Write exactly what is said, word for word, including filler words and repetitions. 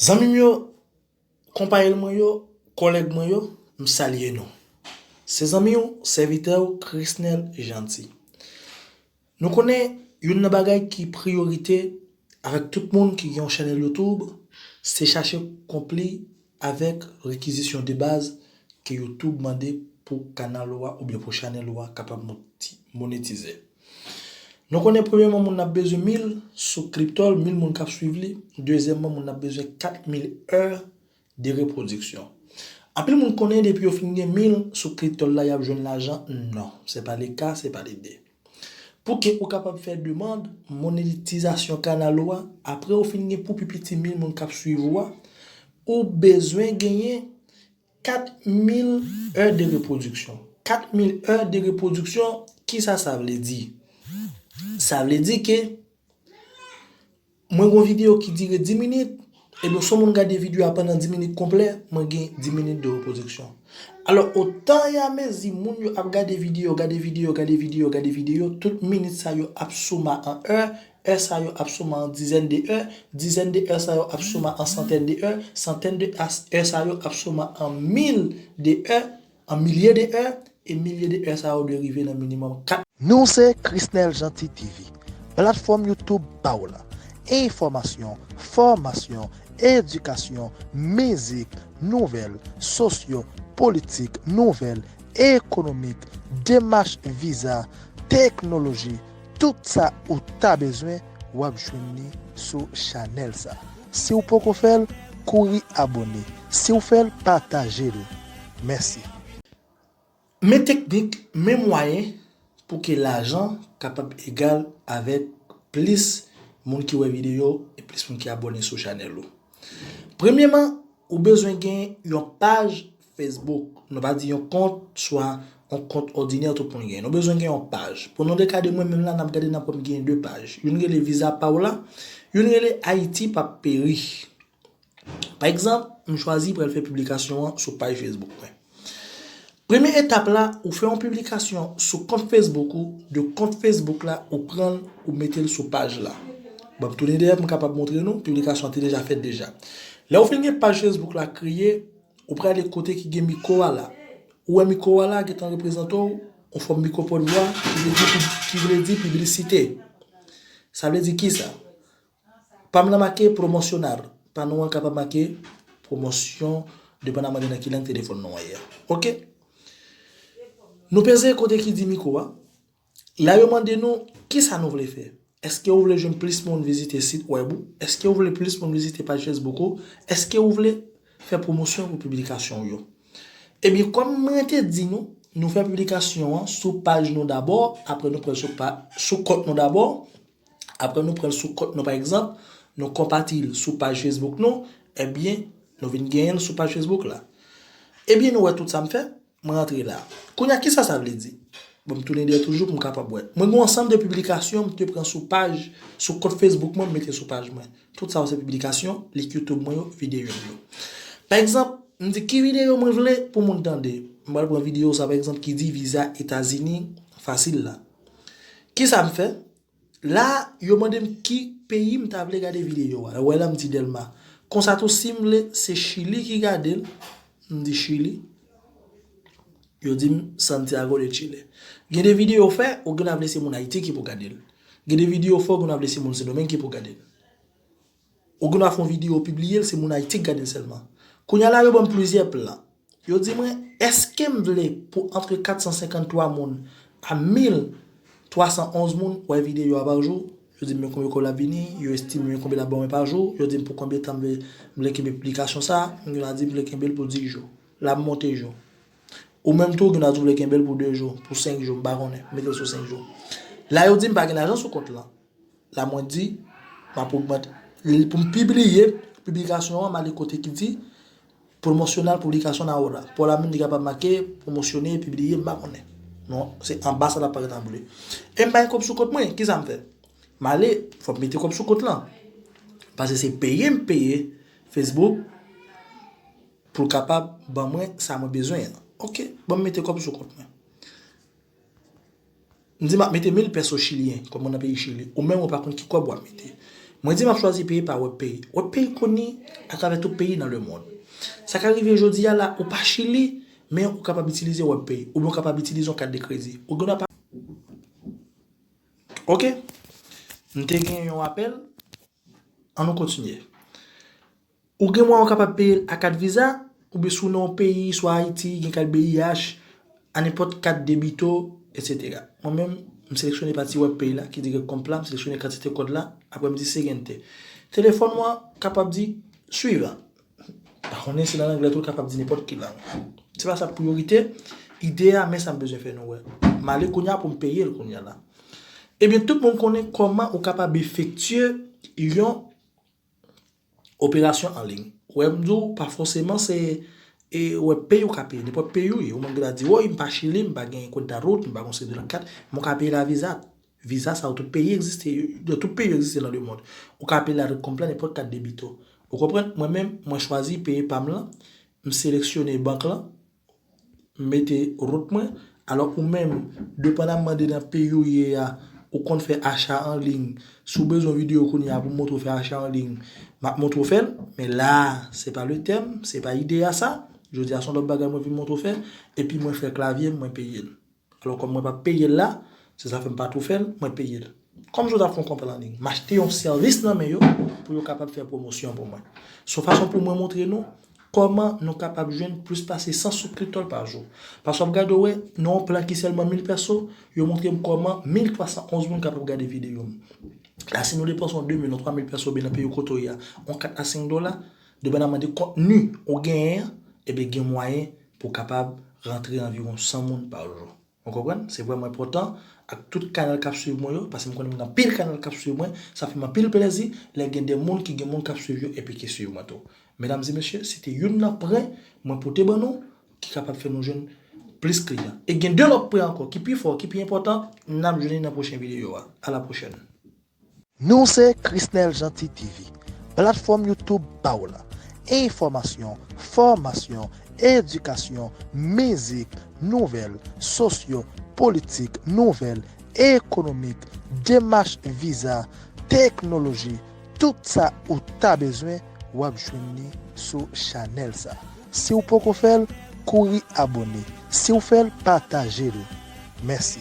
Zanmi m yo, konpayèl mwen yo, kòlèg mwen yo, m salye nou. Se zanmi w, sèvitè w, Chrisnel Jeanty. Nou konnen youn nan bagay ki priyorite avèk tout moun ki gen yon chanèl YouTube, se chache konpli avèk rekizisyon de baz ke YouTube mande pou kanal ou a oubyen pou chanèl ou a kapab moti-, monetize. Nou konnen premyèman moun n ap bezwen mil sou kripto l, mil moun k ap swiv li. Dezyèmman, moun n ap bezwen kat mil è de repwodiksyon. Anpil moun konnen depi yo fin gen mil sou kripto l la, y ap jwenn lajan. Non, se pa le ka, se pa lide. Pou ke ou kapab fè demann monetizasyon kanal ou a, apre ou fin gen pou pi piti mil moun k ap swiv ou a, ou bezwen genyen kat mil è de repwodiksyon. Kat mil è de repwodiksyon, kisa sa vle di? Sa vle di ke mwen gen yon videyo ki dire dis minit, ebyen, si yon moun gade videyo a pandan dis minit konplè, mwen gen dis minit de repwodiksyon. Alò, otan e amezi moun yo ap gade videyo, gade videyo, gade videyo, gade videyo, tout minit sa yo ap soma an è, è sa yo ap soma an dizèn de è, dizèn de è sa yo ap soma an santèn de è, santèn de è sa yo ap soma an mil de è, an milye de è, e milye de è sa yo dwe rive nan minimòm kat. Nou se Chrisnel Jeanty T V, platfòm YouTube pa w la. Enfòmasyon, fòmasyon, edikasyon, mizik, nouvèl, sosyo, politik, nouvèl, ekonomik, demach viza, teknoloji, tout sa ou ta bezwen, w ap jwenn li sou chanèl sa. Si w poko fè l, kouri abòne. Si w fè l, pataje l. Mèsi. Men teknik, men mwayen pou ke lajan kapab egal avèk plis moun ki wè videyo e plis moun ki abòne sou chanèl ou. Premyèman, ou bezwen gen yon paj Facebook. Nou pa di yon kont, swa yon kont òdinè tout moun gen. Nou bezwen gen yon paj. Pou nou de ka de mwen menm la, n ap gade, n ap wè m gen de paj. Youn rele Viza pa w la, youn rele Ayiti p ap peri. Pa egzanp, m chwazi pral fè piblikasyon an sou paj Facebook mwen. Premye etap la, ou fè yon piblikasyon sou kont Facebook ou, de kont Facebook la, ou pran l, ou mete l sou paj la. Ban m tounen dèyè pou m kapab montre nou, piblikasyon an te deja fèt deja. Lè ou fin gen paj Facebook la kreye, ou prale kote ki gen mikwo a la. Ou wè mikwo a la gentan reprezante w, yon fòm mikwo pòtvwa, ki vle di pib-, ki vle di piblisite. Sa vle di kisa? Pa m nan make promocionar. Pa nou an kapab make pwomosyon, depandaman de nan ki lang telefòn nou an ye. Oke? Nou peze kote ki di mikwo a. La yo mande nou, kisa nou vle fè? Èske ou vle jwenn plis moun vizite sit wèb ou? Èske ou vle plis moun vizite paj Facebook ou? Èske ou vle fè pwomosyon pou piblikasyon w yo? Ebyen, kòm mwen te di nou, nou fè piblikasyon an sou paj nou dabò, apre nou pran l sou pa-, sou kont nou dabò, apre nou pran l sou kont nou, pa egzanp, nou konpati l sou paj Facebook nou, ebyen, nou vin genyen l sou paj Facebook la. Ebyen, nou wè tout sa m fè, mwen rantre la. Kounye a, kisa sa vle di? Bon, m tounen dèyè toujou pou m kapab wè. Mwen gen yon ansanm de piblikasyon m te pran sou paj, sou kont Facebook mwen, m mete sou paj mwen. Tout sa yo se piblikasyon, lik YouTube mwen yo, videyo m yo. Pa egzanp, m di ki videyo mwen vle pou moun tande. M pral pran videyo sa, pa egzanp, ki di viza Etazini fasil la. Kisa m fè? La, yo mande m ki peyi m ta vle gade videyo a. Ou wè la, m di Dèlma. Konsa tou, si m vle se Chili ki gade l, m di Chili. Yo di m Santiago de Chile. Gen de videyo w fè, ou gen dwa vle se moun Ayiti ki pou gade l. Gen de videyo w fè, ou gen dwa vle se moun Sendomeng ki pou gade l. Ou gen dwa fè yon videyo, pibliye l, se moun Ayiti k gade l sèlman. Kounye a la, yo ban m plizyè plan. Yo di mwen, èske m vle pou antre kat san senkanntwa moun a mil twa san onz moun wè videyo a pa jou? Yo di m men konbyen kòb l ap vini, yo estime men konbyen l ap ban mwen pa jou, yo di m pou konbyen tan m vle, m vle kenbe piblikasyon sa a, m gen dwa di m vle kenbe l pou dis jou. L ap monte jou. Ou menm tou, ou gen dwa di w vle kenbe l pou de jou, pou senk jou, m pa konnen, mete l sou senk jou. La, yo di m pa gen lajan sou kont lan. La mwen di, m ap ogmante. Pou m pibliye, piblikasyon an, m ale kote ki di, promocionar publicación ahora. Pou la menm, li kapab make, pwomosyone, pibliye, m pa konnen. Non, se anba sa l ap parèt an ble. E m pa gen kòb sou kont mwen, kisa m fè? M ale, fò m mete kòb sou kont lan. Paske se peye m peye Facebook pou l kapab ban mwen sa mwen bezwen an. Oke, ban m mete kòb sou kont mwen. M di m ap mete mil pèso chilyen, kòm mwen nan peyi Chili. Ou menm ou pa konn ki kòb w ap mete. Mwen di m ap chwazi peye pa WebPay. WebPay koni atravè tout peyi nan lemonn. Sa ka rive jodi a la, ou pa Chili, men ou kapab itilize WebPay, oubyen ou kapab itilize yon kat de kredi. Ou gen dwa pa. Ok. M te gen yon apèl. An nou kontinye. Ou gen mwayen ou kapab peye l a kat Visa, oubyen si w nan yon peyi, swa Ayiti, gen kat B I H, a nenpòt kat debito, etsetera. Mwen menm, m seleksyone pati WebPay la, ki dirèk konp la, m seleksyone kantite kòd la, apre m di siguiente. Telefòn mwen kapab di suivant. Pa konnen si nan anglè tou kapab di nenpòt ki lang. Se pa sa k priyorite, ide a, men sa m bezwen fè nou wè. M ale kounye a pou m peye l kounye a la. Ebyen, tout moun konnen kòman ou kapab efektye yon operasyon an liy. Ou wè, m di w, pa fòseman se e WebPay ou ka peye, nenpòt peyi ou ye. Ou menm ki ta di, woy, m pa Chili, m pa gen kwenta rout, m pa gen seri de kat, men ou ka peye la Visa. Visa sa yo, tout peyi egziste, yo, tout peyi egziste nan lemonn. Ou ka peye la avèk konp la, nenpòt kat debito. Ou konprann? Mwen menm, mwen chwazi peye pa m lan, m seleksyone bank lan, m mete rout mwen. Alò ou menm, depandaman de nan peyi ou ye a, ou konn fè acha an liy. Si w bezwen yon videyo kounye a pou m montre w fè acha an liy, m ap montre w fè l. Men la, se pa le tèm, se pa ide a sa. Jodi a se yon lòt bagay mwen vin montre w fè. Epi mwen fè klavye m, mwen peye l. Alò kòm mwen pa peye l la, se sa fè m pa tou fè l, mwen peye l. Kòm si w ta fè yon konp an liy, m achte yon sèvis nan men yo pou yo kapab fè pwomosyon pou mwen. Se yon fason pou mwen montre nou kòman nou kapab jwenn plis pase san souskriptè pa jou. Paske w ap gade w wè, nan yon plan ki sèlman mil pèso, yo montre m kòman mil twa san onz moun kapab gade videyo m. La, si nou depanse yon de mil, yon twa mil pèso, oubyen nan peyi w kote w ye a, yon kat a senk dola, depandaman de kontni ou genyen an, ebyen gen mwayen pou w kapab rantre anviwon san moun pa jou. Ou konprann? Se vrèman enpòtan ak tout kanal k ap swiv mwen yo, paske m konnen m gen anpil kanal k ap swiv mwen, sa fè m anpil plezi lè gen de moun ki gen moun k ap swiv yo epi ki swiv mwen tou. Medam e mesye, se te youn nan prè mwen pote ban nou ki kapab fè nou jwenn plis kliyan. E gen de lòt prè ankò ki pi fò, ki pi enpòtan, n ap jwenn li nan pwochen videyo a. A la pwochèn. Nou se Chrisnel Jeanty T V, platfòm YouTube pa w la. Enfòmasyon, fòmasyon, edikasyon, mizik, nouvèl, sosyo, politik, nouvèl, ekonomik, demach viza, teknoloji, tout sa ou ta bezwen, w ap jwenn li sou chanèl sa. Si w poko fè l, kouri abòne. Si w fè l, pataje l. Mèsi.